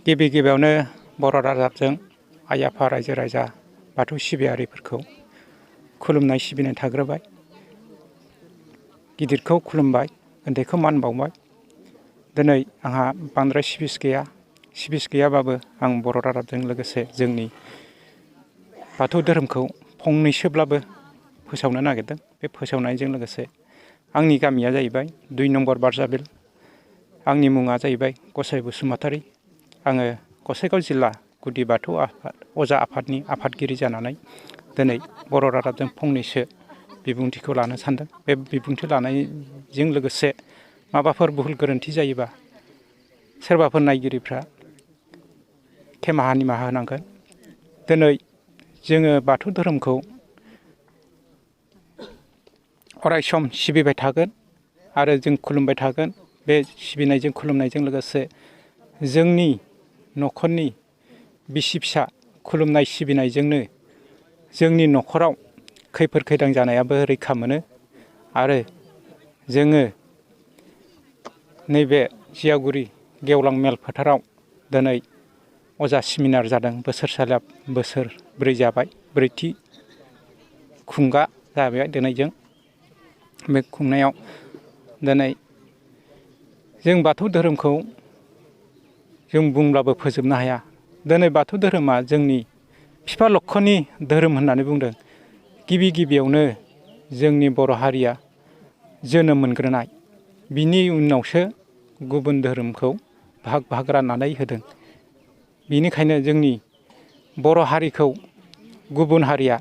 गिबि गिबियावनो बर' रादाबजों आइ आफा रायजो राजा बाथौ सिबियारिफोरखौ खुलुमनाय सिबिनाय थाग्रोबाय। गिदिरखौ खुलुमबाय, उन्दैखौ मान बावबाय। दिनै आंहा बांद्राय स्पिस गैया। स्पिस गैयाबाबो आं बर' रादाबजों लोगोसे जोंनि बाथौ धोरोमखौ फंनैसोब्लाबो फोसावनो नागिरदों। बे फोसावनायजों लोगोसे आंनि गामिया जाहैबाय 2 नम्बर बारजाबिल। आंनि मुङा जाहैबाय गसाइ बसुमतारी। आङो गसाइगाव जिल्ला गुदि बाथौ आफाद अजा आफादनि आफादगिरि जानानै दिनै बर' रादाबजों फंनैसो बिबुंथिखौ लानो सानदों। बे बिबुंथि लानायजों लोगोसे माबाफोर भुल गोरोन्थि जायोबा सोरबाफोर नायगिरिफ्रा खेमाहा निमाहा होनांगोन। दिनै जोङो बाथौ धोरोमखौ अरायसम सिबिबाय थागोन आरो जों खुलुमबाय थागोन। बे सिबिनायजों खुलुमनायजों लोगोसे जोंनि न'खरनि बिसि फिसा खुलुमनाय सिबिनायजोंनो जोंनि न'खराव खैफोद खैदां जानायाबो रैखा मोनो। आरो जोङो नैबे जियागुरि गेवलां मेल फोथाराव दिनै अजा सेमिनार जादों। बोसोरसालिया बोसोरब्रै जाबाय, ब्रैथि खुंगा जाबाय दिनै जों। बे खुंनायाव दिनै जों बाथौ धोरोमखौ जों बुंब्लाबो फोजोबनो हाया। दिनै बाथौ धोरोमा जोंनि बिफा लक्ष्मणनि धोरोम होननानै बुंदों। गिबि गिबियावनो जोंनि बर' हारिया जोनोम मोनग्रोनाय, बिनि उनावसो गुबुन धोरोमखौ भाग भाग राननानै होदों। बेनिखायनो जोंनि बर' हारिखौ गुबुन हारिया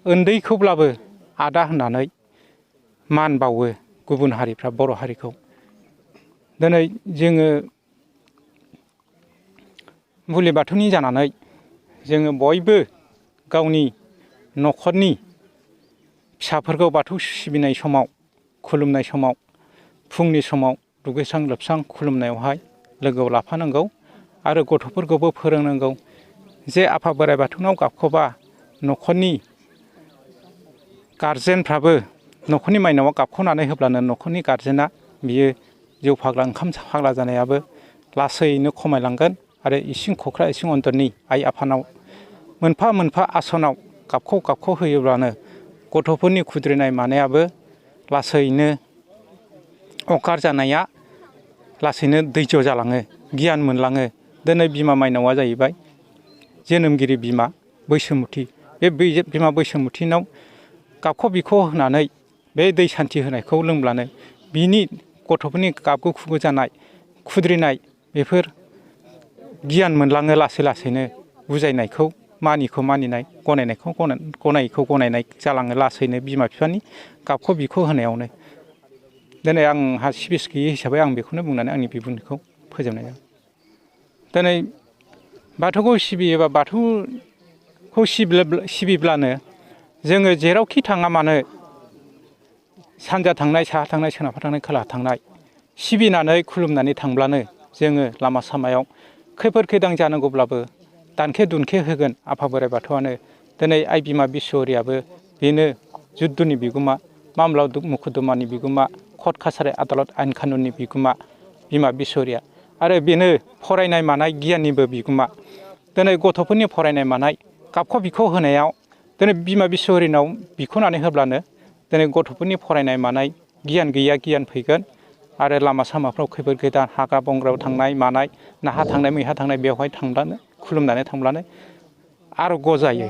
उन्दैखौब्लाबो आदा होननानै मान बावो। गुबुन हारिफ्रा बर' हारिखौ दिनै जोङो बुलि बाथौनि जानानै जोङो बयबो गावनि न'खरनि फिसाफोरखौ बाथौ सिबिनाय समाव, खुलुमनाय समाव, फुंनि समाव दुगैस्रां लोबस्रां खुलुमनायावहाय लोगोआव लाफानांगौ आरो गथ'फोरखौबो फोरोंनांगौ जे आफा बोराइ बाथौनाव गाबख'बा न'खरनि गारजेनफ्राबो न'खरनि माइनावआ गाबख'नानै होब्लानो न'खरनि गारजेना बियो जौ फाग्ला ओंखाम फाग्ला जानायाबो लासैनो खमायलांगोन। आरो इसिं खख्रा इसिं अन्दरनि आइ आफानाव मोनफा मोनफा आसनाव गाबख' होयोब्लानो गथ'फोरनि खुद्रिनाय मानायाबो लासैनो अखार जानाया लासैनो दैज' जालाङो, गियान मोनलाङो। दिनै बिमा माइनावआ जाहैबाय जोनोमगिरि बिमा बैसोमुथि। बे बिमा बैसोमुथिनाव गाबख' बिख' होनानै बे दै सान्थि होनायखौ लोंब्लानो बिनि गथ'फोरनि गाबगु खुगु जानाय, खुद्रिनाय बेफोर गियान मोनलाङो। लासै लासैनो बुजायनायखौ मानिखौ मानिनाय, गनायनायखौ गनायनाय जालाङो लासैनो बिमा बिफानि गाबख' बिख' होनायावनो। दिनै आंहा स्पिस गैयै हिसाबै आं बेखौनो बुंनानै आंनि बिबुंथिखौ फोजोबनाय जाबाय। दिनै बाथौखौ सिबियोबा बाथौखौ सिबिब्लानो जोङो जेरावखि थाङा मानो सानजा थांनाय, साहा थांनाय, सोनाबहा थांनाय, खोलाहा थांनाय सिबिनानै खुलुमनानै थांब्लानो जोङो लामा सामायाव खैफोद खैदां जानांगौब्लाबो दानखे दुनखे होगोन आफा बोराइ बाथौआनो। दिनै आइ बिमा बिस्वहरियाबो बेनो जुद्धनि बिगोमा, मामला मुखदमानि बिगोमा, कर्ट कासारि आदाলত आयेन कानुननि बिगोमा बिमा बिस्वहरिया। आरो बेनो फरायनाय मानाय गियाननिबो बिगोमा। दिनै गथ'फोरनि फरायनाय मानाय गाबख' बिख' होनायाव दिनै बिमा बिस्वहरिनाव बिख'नानै होब्लानो दिनै गथ'फोरनि फरायनाय मानाय गियान गैया गियान फैगोन। आरो लामा सामाफ्राव खैफोद खैदां हाग्रा बंग्रायाव थांनाय मानाय, नाहा थांनाय मैहा थांनाय बेवहाय थांब्लानो खुलुमनानै थांब्लानो आरग्य जायो।